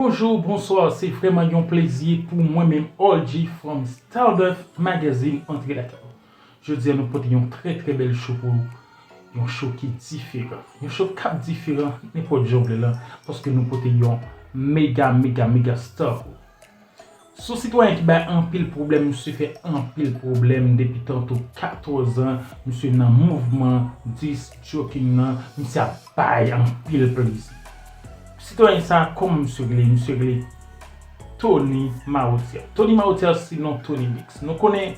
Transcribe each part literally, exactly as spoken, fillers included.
Bonjou, bonswa, se vrèman yon plezi pou mwen menm, All G from Stardust Magazine, antre lakay ou. Jodi a nou pote yon trè trè bèl show pou ou, yon show ki diferan, yon show k ap diferan nenpòt jan w vle l, paske nou pote yon mega mega mega star pou ou. Se yon sitwayen ki bay anpil pwoblèm, misye fè anpil pwoblèm depi tanto katòz an, misye nan mouvman disc jockeying nan, misye ap bay anpil plezi. Sitwayen sa, kòman misye rele? Misye rele Tony Mawotia. Tony Mawotia se non Tony Mix. Nou konnen,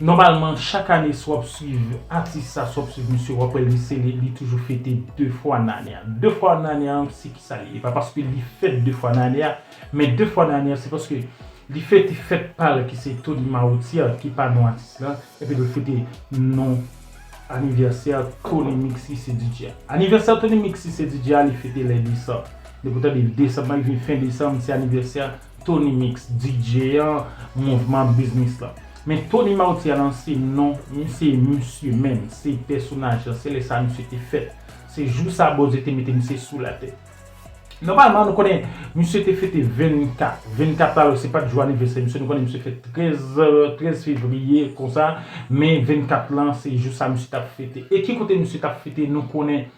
nòmalman, chak ane, si w ap swiv atis sa, si w ap swiv misye, w ap wè li se li, li toujou fete de fwa nan ane a. De fwa nan ane a, se ki sa li ye? E pa paske li fèt de fwa nan ane a, men de fwa nan ane a, se paske li fete fèt pa l ki se Tony Mawotia, ki pa non atis la, epi li fete non anivèsè Tony Mix ki se D J a. Anivèsè Tony Mix ki se D J a, li fete lè desanm. Depi w tande desanm nan, li vin fen desanm, se anivèsè Tony Mix, D J an, mouvman biznis lan. Men Tony Mawotia lan, se non, se misye menm, se pèsonaj lan, se lè sa misye te fèt. Se jou sa Bondye te mete misye sou latè. Nòmalman, nou konnen misye te fete vennkat. Vennkat la, se pa t jou anivèsè misye. Nou konnen misye fèt trèz, trèz fevriye, konsa. Men vennkat lan, se jou sa misye t ap fete. E ki kote misye t ap fete? Nou konnen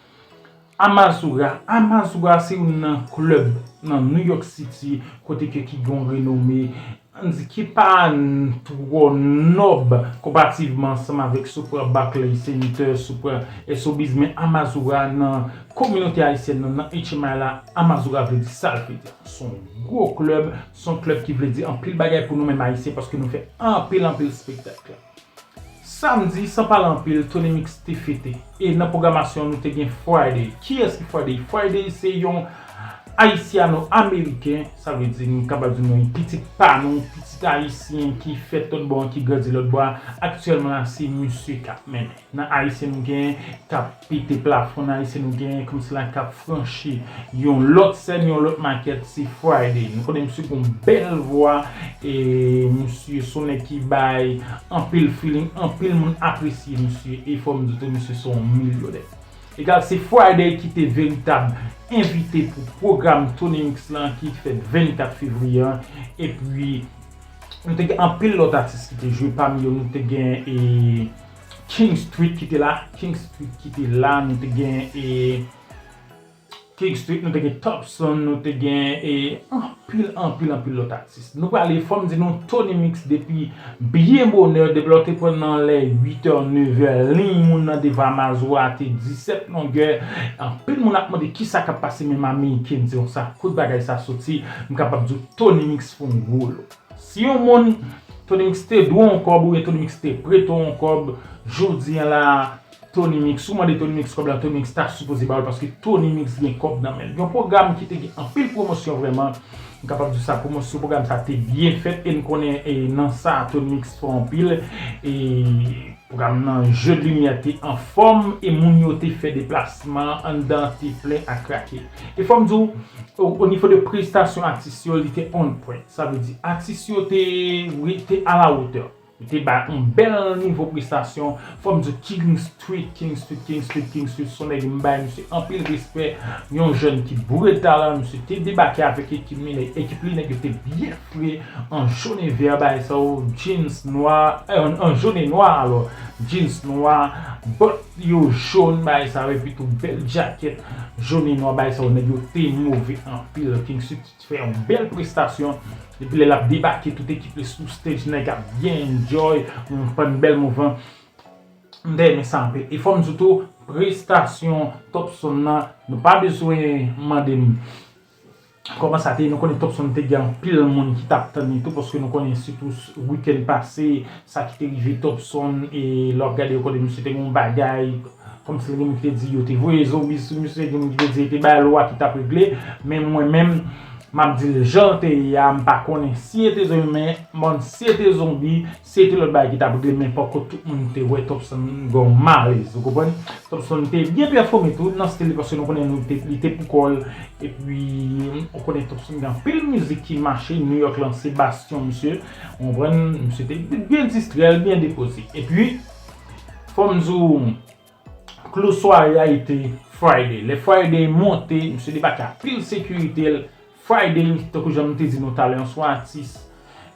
Amazura. Amazura se youn nan klèb nan New York City, kote ke ki gen yon renome, ann di ki pa n-, twò nòb konparativman ansanm avèk si w pran Barclays Center, si w pran Sotheby's, men Amazura nan kominote ayisyèn nan, nan H M I la, Amazura vle di sa l vle di. Se yon gwo klèb, se yon klèb ki vle di anpil bagay pou nou menm Ayisyen, paske nou fè anpil, anpil espektak la. Samdi, san pale anpil, Tony Mix te fete. E nan pwogramasyon, nou te gen Friday. Kiyès ki Friday? Friday se yon Ayisyano-Ameriken, sa vle di, nou kapab di nou, pitit pa nou, pitit Ayisyen ki fèt lòt bò an, ki grandi lòt bò a. Aktyèlman la, se misye k ap mennen. Nan Ayisyen, nou gen k ap pete plafon, nan Ayisyen, nou gen kòmsi la k ap franchi yon lòt sèn, yon lòt makèt, se Friday. Nou konnen misye gon bèl vwa, e misye se yon nèg ki bay anpil feeling, anpil moun apresye misye, e fò m di tou, misye se yon milyonè. Egal, se Friday ki te veritab envite pou pwogram Tony Mix lan ki fèt vennkat fevriye an, epi nou te gen anpil lòt atis ki te jwe, pami yo nou te gen, e, King Street ki te la, King Street ki te la, nou te gen, e, King Street, nou te gen Topson, nou te gen, e, anpil, anpil, anpil lòt atis. Nou prale, fò m di nou, Tony Mix depi byen bonè, depi lè w te pran nan lè uit è, nèf è, liy moun nan devan Amazura a te disèt longè. Anpil moun ap mande kisa k ap pase, menm Ameriken di w sa, kot bagay sa soti, m kapab di w Tony Mix fè yon gwo lo. Si yon moun, Tony Mix te dwe w yon kòb, oubyen Tony Mix te prete w yon kòb, jodi a la, Tony Mix, ou mande Tony Mix kòb la, Tony Mix ta sipoze ba w l, paske Tony Mix gen kòb nan men l. Yon pwogram ki te gen anpil pwomosyon vrèman, m kapab di sa, pwomosyon pwogram sa te byen fèt, e n konnen, e, nan sa, Tony Mix fò anpil, e pwogram nan, je de limyè te anfòm, e moun yo te fè deplasman anndan, te plen a krache. E fò m di w, o, o nivo de prestasyon atis yo, li te on point. Sa vle di, atis yo te, wi, te a la wotè. Li te bay yon bèl nivo prestasyon. Fò m di w, King Street, King Street, King Street, King Street, se yon nèg m bay misye anpil respè. Yon jèn ki boure talan, misye te debake avèk ekip li, ekip li, nèg yo te byen fre, an jone vè, bagay sa yo, jeans nwa, e, an, an jone nwa, alò, jeans nwa, bòt yo jòn, bagay sa yo, epi tou bèl djakèt jone nwa, bagay sa yo, nèg yo te move anpil. King Street fè yon bèl prestasyon. Epi lè l ap debake, tout ekip li sou stage, nèg ap byen enjoy, yon bann bèl mouvman. M te renmen sa anpil. E fò m di w tou, prestasyon Topson nan, nou pa bezwen mande m kòman sa te ye. Nou konnen Topson te gen anpil moun ki t ap tann li tou, paske nou konnen sitou s-, wikenn pase, sa ki te rive Topson, e lè w ap gade, yo konnen misye te gen yon bagay, kòmsi gen moun ki te di yo te voye zonbi sou misye, gen moun ki te di e te bay lwa ki t ap regle, men mwen menm, m ap di l jan l te ye a, m pa konnen si e te zonbi, men, bon, si e te zonbi, si e te lòt bagay ki t ap regle, men pòkò tout moun te wè Topson gen yon malèz, ou konprann? Topson te byen pèfòme tou nan stil li, paske nou konnen nou te, li te pou kò l, epi, ou konnen Topson gen anpil mizik ki mache, New York lan se basyon misye, ou konprann? Misye te byen distrè l, byen depoze. Epi, fò m di w, klou sware a, li te Friday. Lè Friday monte, misye debake ak pil sekirite l, Friday, tankou jan m te di nou talè, yon swa atis.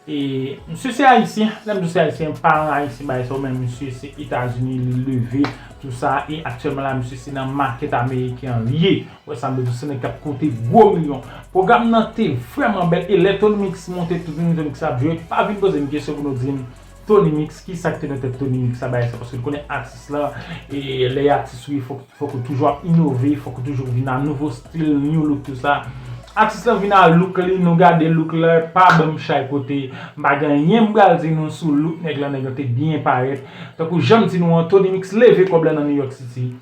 E misye se ayisyen, lè m di se ayisyen, paran ayisyen bay sa, men misye se Etazini li leve, tou sa, e aktyèlman la, misye se nan makèt ameriken an li ye. Wè sa m bezwen, se nèg k ap konte gwo milyon. Pwogram nan te vrèman bèl, e lè Tony Mix monte, tout moun Tony Mix ap jwe, pa vin poze m kesyon pou nou di m, Tony Mix, ki sa k te nan tèt Tony Mix a bay sa, paske l konnen atis la, e lè y atis wi, fòk, fòk ou toujou ap inove, fòk ou toujou vin a nouvo stil, new look, tou sa. Atis la vin a look li, nou gade look la, pa ban m chay kote, m pa gen anyen m pral di nou sou look nèg la, nèg la te byen parèt. Tankou jan m di nou an, Tony Mix leve kòb la nan New York City.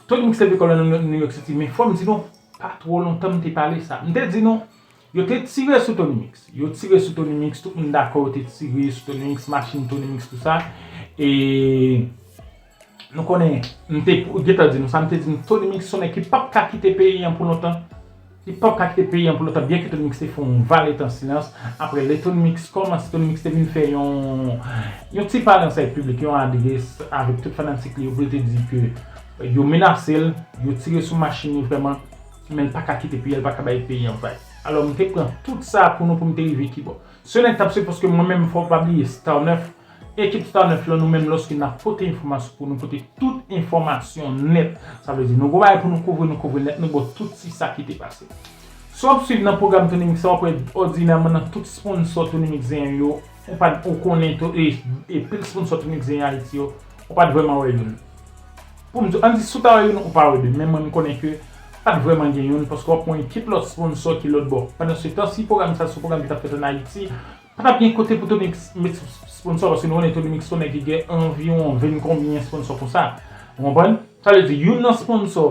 Tony Mix leve kòb la nan New York City, men fò m di nou, pa twò lontan m te pale sa. M te di nou, yo te tire sou Tony Mix. Yo tire sou Tony Mix, tout moun dakò yo te tire sou Tony Mix, machin Tony Mix, tou sa. E nou konnen, m te gentan di nou sa, m te di nou, Tony Mix se yon nèg ki p ap ka kite peyi an pou lontan. Li p ap ka kite peyi an pou lontan, byenke Tony Mix te fè yon valetan silans. Apre, lè Tony Mix kòmanse, Tony Mix te vin fè yon, yon ti pale ansanm ak piblik, yon adrès avèk tout fanatik li yo, pou l te di ke yo menase l, yo tire sou machin li vrèman, men l pa ka kite peyi an, l pa ka bay peyi an vag. Alò, m te pran tout sa pou nou, pou m te rive kibò. Se nèg t ap swiv, paske mwen menm, fò w pa bliye, Star nèf, ekip Star nèf la, nou menm, lòske n ap pote enfòmasyon pou nou, pote tout enfòmasyon nèt. Sa vle di, nou gon bagay pou nou kouvri, nou kouvri nèt, nou ba w tout ti sa ki te pase. Si w ap swiv nan pwogram Tony Mix la, w ap wè òdinèman nan tout sponsò Tony Mix genyen yo, ou pa t, ou konnen to, e, e pil sponsò Tony Mix genyen Ayiti yo, ou pa t vrèman wè youn. Pou m di, ann di, si w ta wè youn, ou pa wè de. Men mwen, m konnen ke pa t vrèman gen youn, paske w ap wè yon ekip lòt sponsò ki lòt bò. Pandan se tan, si pwogram sa, se yon pwogram ki t ap fèt ann Ayiti, pa t ap gen kote pou Tony Mix met sponsò, paske nou konnen Tony Mix se yon nèg ki gen anviwon ven konbyen sponsò konsa. Ou konprann? Sa vle di, youn nan sponsò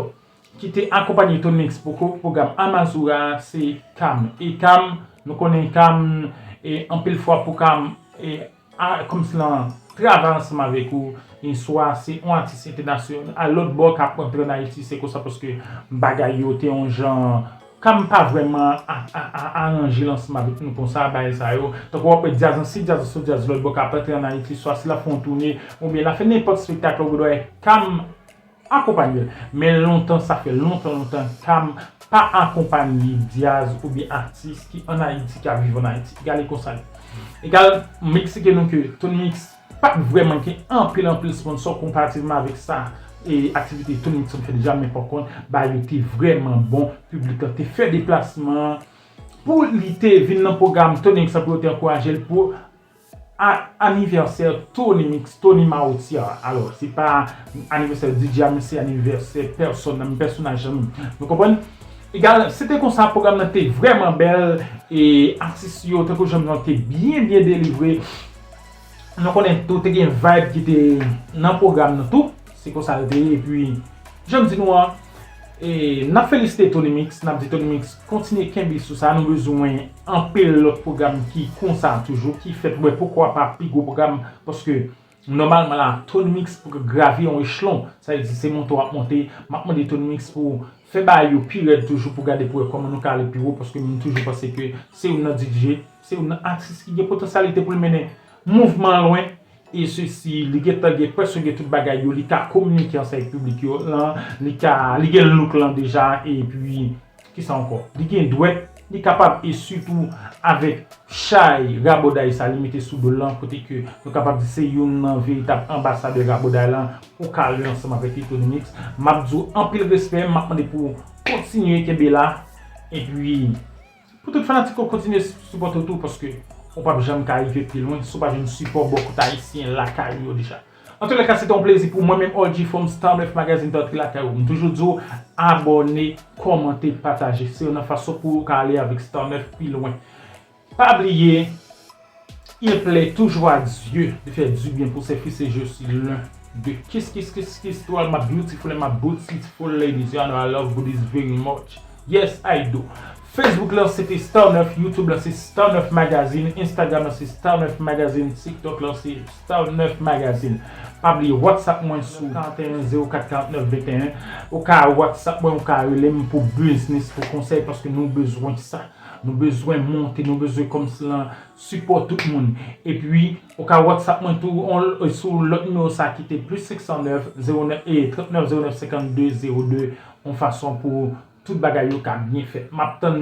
ki te akonpanye Tony Mix pou ko-, pwogram Amazura a, se Cam. E Cam, nou konnen Cam, e anpil fwa pou Cam, e a, kòmsi l an travay ansanm avèk ou, e swa se yon atis entènasyonal, a lòt bò k ap antre ann Ayiti, se konsa, paske bagay yo te yon jan, Cam pa vrèman a, a, a, aranje l ansanm avèk nou konsa, bagay sa yo. Tankou w ap wè djaz, si djaz sou djaz, lòt bò k ap antre ann Ayiti, swa si l ap fè yon toune, oubyen l ap fè nenpòt espektak la, ou gendwa wè Cam akonpanye l. Men lontan, sa fè lontan, lontan, Cam pa akonpanye djaz oubyen atis ki ann Ayiti, k ap viv ann Ayiti. Gade konsa l ye. Egal, m eksplike nou ke Tony Mix pa t vrèman gen anpil, anpil sponsò konparativman avèk sa, e aktivite Tony Mix ap fè deja, men pa kont, bagay yo te vrèman bon, piblik la te fè deplasman pou li te vin nan pwogram Tony Mix la pou yo te ankouraje l pou a, anivèsè Tony Mix, Tony Mawotia. Alò, se pa anivèsè D J a, men se anivèsè pèsòn nan, pèsonaj nan. Nou konprann? Egal, se te konsa, pwogram nan te vrèman bèl, e atis yo, tankou jan m di w, te byen, byen delivre. Nou konnen tou, te gen vibe ki te nan pwogram nan tou. Se konsa l te ye, epi, jan m di nou an, e, n ap felisite Tony Mix, n ap di Tony Mix, kontinye kenbe sou sa, nou bezwen anpil lòt pwogram ki konsa toujou, ki fèt, wè, poukwa pa pi gwo pwogram, paske nòmalman la, Tony Mix pou grave yon echelon, sa vle di se monte w ap monte, m ap mande Tony Mix pou fè bagay yo pi rèd toujou, pou gade pou wè kòman nou ka ale pi wo, paske m toujou panse ke se youn nan D J, se youn nan atis ki gen potansyalite pou l mennen mouvman an lwen, e sesi, li gentan gen, prèske gen tout bagay yo, li ka kominike ansanm ak piblik yo lan, li ka, li gen look lan deja, epi, kisa ankò? Li gen dwèt, li kapab, e sitou avèk chay rabòday sa li mete sou do l lan, kote ke nou kapab di se youn nan veritab anbasadè rabòday lan, pou kale ansanm avèk li Tony Mix. M ap di w anpil respè, m ap mande pou w kontinye kenbe la, epi, pou tout fanatik yo kontinye sipòte w tou, paske ou p ap janm ka rive pi lwen si w pa jwenn sipò bò kote ayisyen lakay ou yo deja. Antoulèka, se te yon plezi pou mwen menm, O G from Star nèf Magazine, te antre lakay ou. M toujou di w, abòne, kòmante, pataje. Se youn nan fason pou w ka ale avèk Star nèf pi lwen. Pa bliye, il plaît toujours à Dieu de faire du bien pour ses fils et je suis l'un de kiss, kiss, kiss, kiss to all my beautiful and my beautiful ladies. You know I love booties very much. Yes, I do. Facebook lan se te Star nèf, YouTube lan se Star nèf Magazine, Instagram lan se Star nèf Magazine, TikTok lan se Star nèf Magazine. Pa bliye WhatsApp mwen sou karanteyen zewo kat karantnèf venteyen. Ou ka WhatsApp mwen, ou ka rele m pou biznis, pou konsèy, paske nou bezwen sa. Nou bezwen monte, nou bezwen kòmsi lan sipò tout moun. Epi, ou ka WhatsApp mwen tou on, sou lòt nimewo sa ki te plis senk san nèf, zewo nèf, e trant nèf zewo nèf senkannde zewo de, yon fason pou tout bagay yo ka byen fèt. M ap tann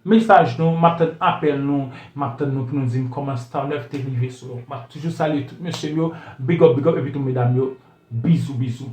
mesaj nou, m ap tann apèl nou, m ap tann nou pou nou di m kòman Star Neuf te rive sou nou. M ap toujou salye tout mesye m yo, big up, big up, epi tou medam yo, bizou, bizou.